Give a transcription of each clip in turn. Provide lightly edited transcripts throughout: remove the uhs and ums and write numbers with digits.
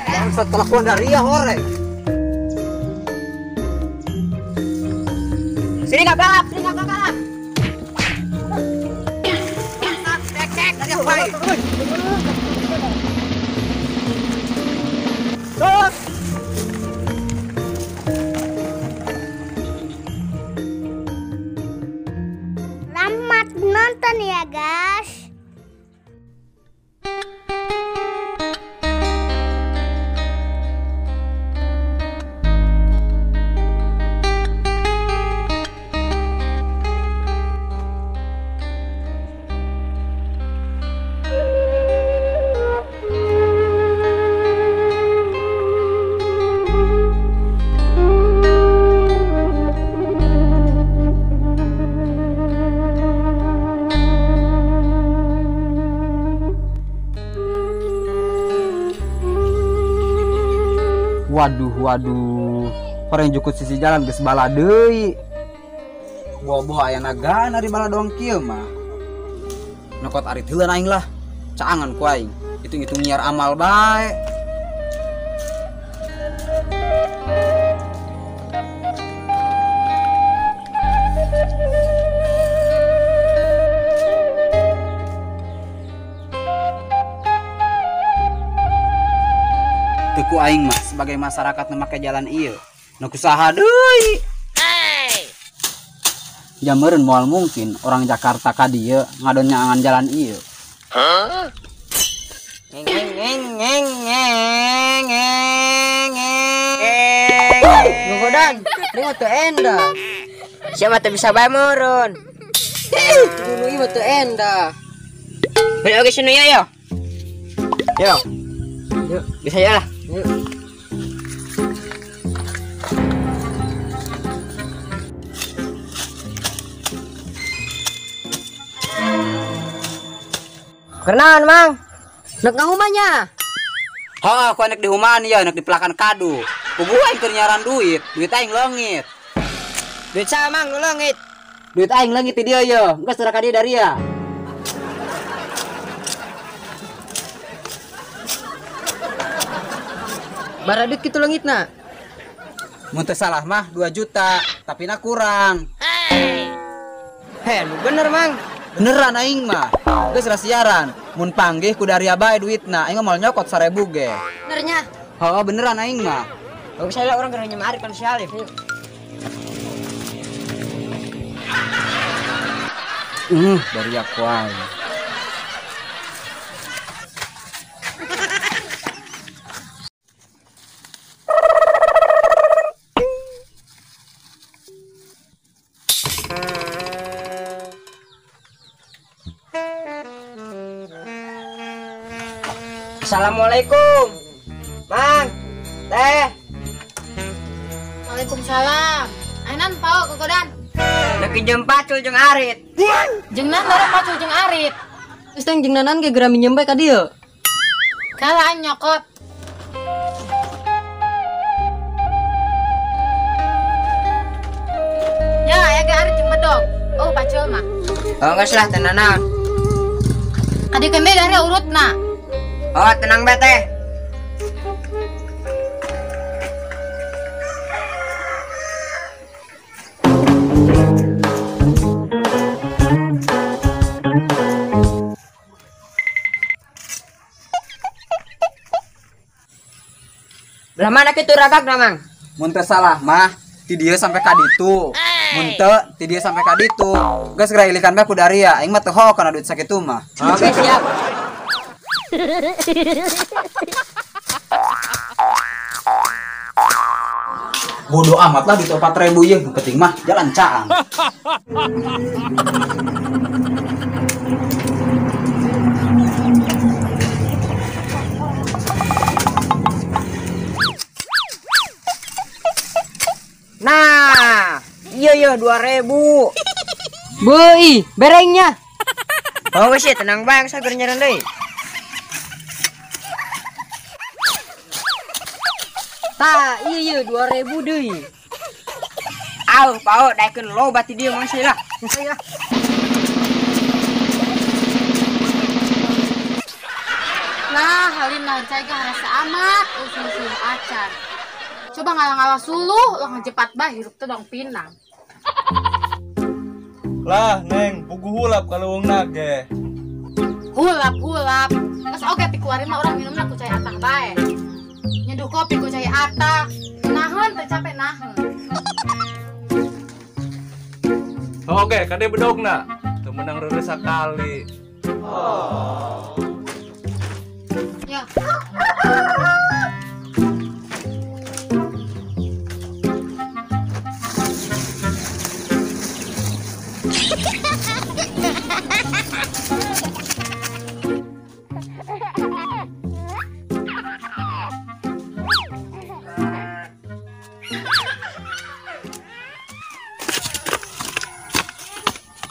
Bangsat kelakuan dari ya horeng. Sini nggak balap, sini nggak balap. Cek cek dari baik. Terus. Selamat nonton ya guys. Waduh, waduh. Orang jukut sisi jalan geus bala deui. Bobo aya nagana di bala doang kieu mah. Nyokot arit heula aing lah. Caangan ku aing. Hitung-hitung nyiar amal bae. Ku aing mah sebagai masyarakat nu make jalan ieu nu kusaha deui. Jameureun moal mungkin orang Jakarta ka dieu ngadon nyaangan jalan ieu. Ngeng ngeng ngeng ngeng ngeng ngeng. Gogodan, ini mah teu endah. Siapa teu bisa bae meureun. Dulu ieu mah teu endah. Heuh oge sinu yo. Yo. Yuk, bisa ya lah. Yuk. Kenaon, Mang? Nek ngahumanya. Heuh, aku anak di humaan ya, anak di pelakan kadu. Kubu aing keur nyaran duit, duit aing leungit. Duit saha, Mang, nu leungit? Duit aing leungit di dieu ye, geus serah ka dieu dari ya. Bara duit kitu leungitna. Mun teu salah mah 2 juta, tapi na kurang. Heh, lu bener, Mang. Beneran aing mah. Geus siaran. Mun panggih ku daria bae duitna, aing mah moal nyokot 1000 ge. Benernya? Heuh, beneran aing mah. Oke, saya orang keur nyem arit kan si Alif. Daria ku aing. Assalamualaikum, Mang, Teh. Waalaikumsalam. Ainan pao gogodan. Nek jeung pacul jeung arit. Jeung naon bare pacul jeung arit? Geus teh jeung nanan ge geura minjem bae ka dieu. Kalah aing nyokot. Ya, aya ge arit jeung bedog. Oh, pacul mah. Oh, geus lah teu nanaon. Kadieu kembe dari urutna. Oh, tenang bae teh. Belah mana kitu ragagna, Mang? Mun teu salah mah ti dieu sampai ka ditu. Mun teu ti dieu sampai ka ditu. Geus geura ilikan bae ku daria, aing mah teu ho kana duit sakitu mah. Oke, siap. Bodoh amat lah duit 4.000 ye, nu penting mah jalan caang. Nah, iya iya 2.000. Beuh, berengnya. Oh sih, tenang bang, saya keur nyaran deui. Tah, iya iya 2.000 deui. Auh, pao daekeun loba ti dieu mangsi lah. Mangsi lah. Lah, Halim lain cai ge harasa amat, usul-usul acan. Coba ngalah-ngalah suluh, lah ngejepat bah hirup teh dong pinang. Lah, Neng, puguh hulap kaleuweung ge. Hulap-hulap. Geus oge ti kuari mah urang minumna ku cai atah bae. Nyeduh kopi ku cai atah. Naheun teu capek naheun. Oke, kade bedogna. Teu meunang reureus sakali. Oh. Ya.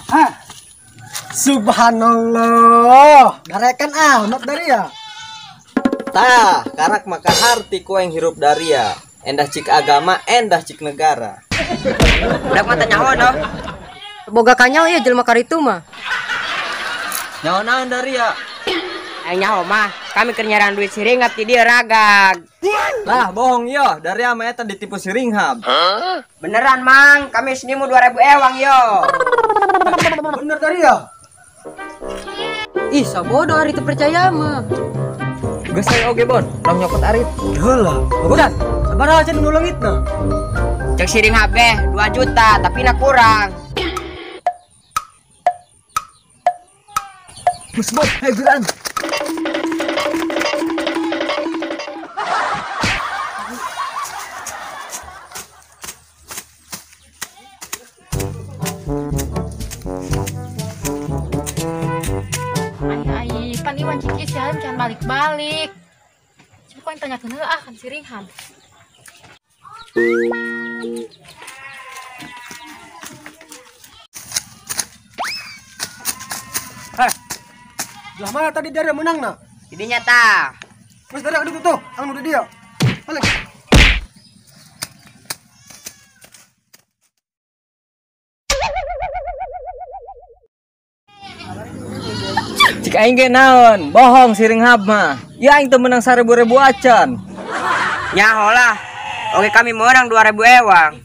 Hah. Subhanallah, darekan amat dari ya. Tah, karak maka harti ku yang hirup daria. Endah cik agama, endah cik negara. Budak mah teh nyaho doh. Boga kanyau ieu jelema karitu mah. Nyaho naon daria? Aing nyaho mah, kami keur nyarang duit siringap ti dieu ragag. Lah, bohong yo, daria mah eta ditipu siringhab. Beneran Mang, kami senimu 2000 ewang yo. Bener daria. Ih, sabodo ari teu percaya mah. Geus saya oge bon, tong nyokot arit. Heula, udah. Sabaraha cenah nu leungitna? Cek siring HP 2 juta, tapi na kurang. Geus bon, hayu geuraan. Ai, pan Iwan ciki si Halim can balik-balik. Coba kau yang tanyakeun heula ah kan si Ringham. Heh. Belah mana tadi dia menang na? Didinya tah. Geus daria ka ditu tuh, anu di dieu. Balik. Cik aing ge naon, bohong siringhab mah. Ya aing teu meunang 1000 ribu acan. Nyaho lah. Oke kami menang 2000 ewang.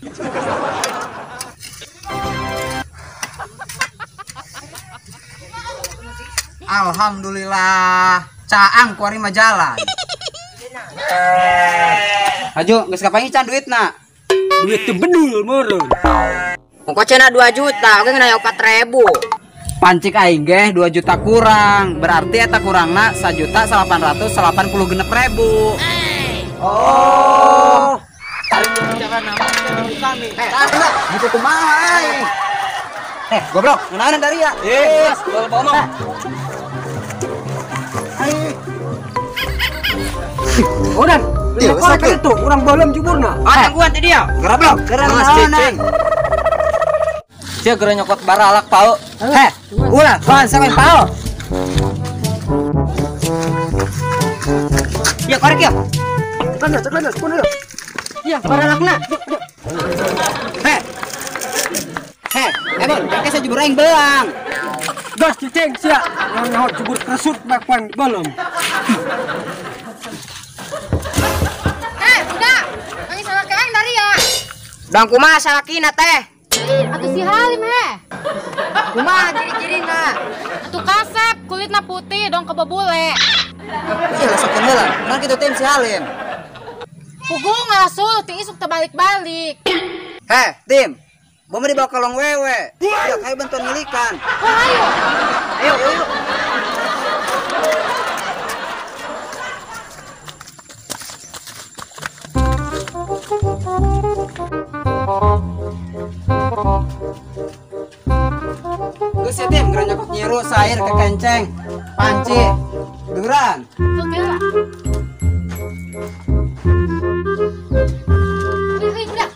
Alhamdulillah, caang kuari mah jalan. Aju, geus kapangi can duitna? Duit teu bedul meureun. Ongko cenah 2 juta, oge ngeunah 4000. Pancik aing ge 2 juta kurang, berarti eta kurangna 1.886.000. Oh. Buku kumaha aing? Goblok, ngeunaan dari ya? Yes, bawa omong. Udah, korek itu, urang balem juburna. Oh, tangguhan tadi ya. Goblok, geura naonan. Sia geura nyokot baralak pao. Heh, ulah, lawan sampe pao. Ya korek ya. Ceklan, ceklan, ya. Iya, baralakna. Heh. Heh, Ebon, kakek saya jubur aing belang. Gas cicing sia. Nyaho jubur keresut bae poeng belum. Budak, nanya salah ke aing dari ya. Dong kumaha salakina teh? Atuh si Halim heh. Kumaha ciri-cirina? Atuh kasep, kulitna putih dong kebebule. Iya, lesokeun heula. Kan kitu tim si Halim. Pugu ngasul ti isuk teu balik-balik. Heh, tim. Bom dibawa ke long wewe. Ayo, ayo bantuan ngelikan. Oh, ayo. Ayo, ayo. Geus ya tim, geura nyokot nyiru sair ke kenceng, panci, duran. Oke lah. Hei, budak.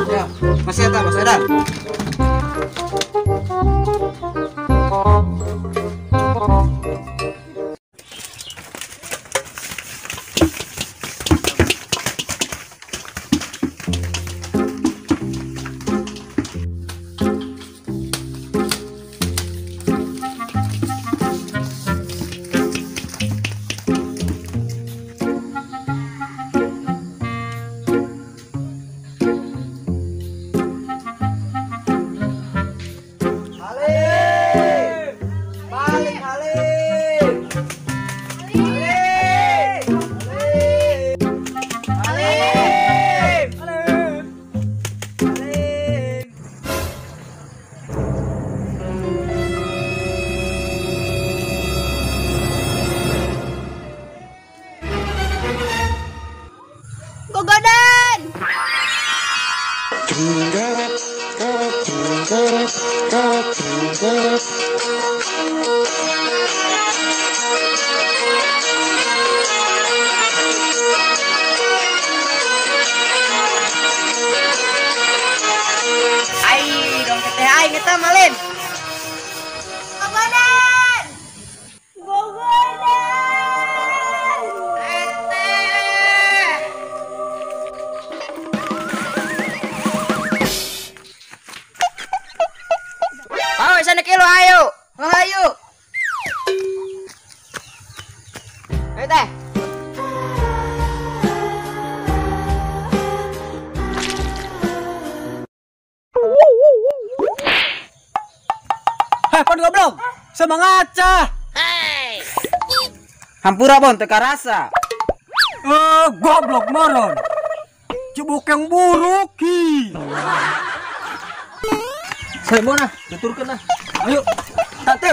Ya, masih ada, masih ada. Ai, dong teteh aing eta malin. Bogodan. Bogodan. Teteh. Oh, sana kilo ayo. Ayo. Ayo teh. Heh, pan goblok. Semangat cah. Hey. Hampura bon teu karasa. Goblok moron. Cibuk yang buruk hi. Saya mau nah, tuturkeun nah. Ayo, tatim.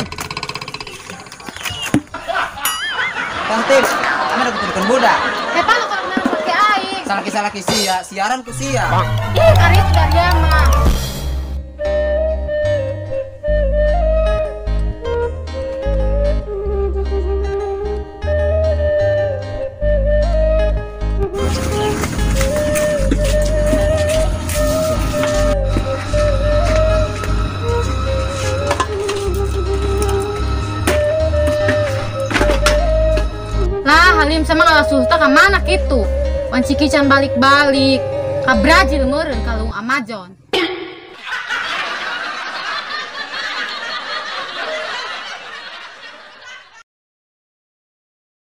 Tantip, kami ada keturunan budak. Hepan lo kalau menang pakai aing. Salaki-salaki sia, siaran ku sia. Ih, karya sudah dia mah. Lah, Halim sama ngalah sulta ka mana kitu? Wan ciki can balik-balik. Ka Brazil meureun ka Amazon.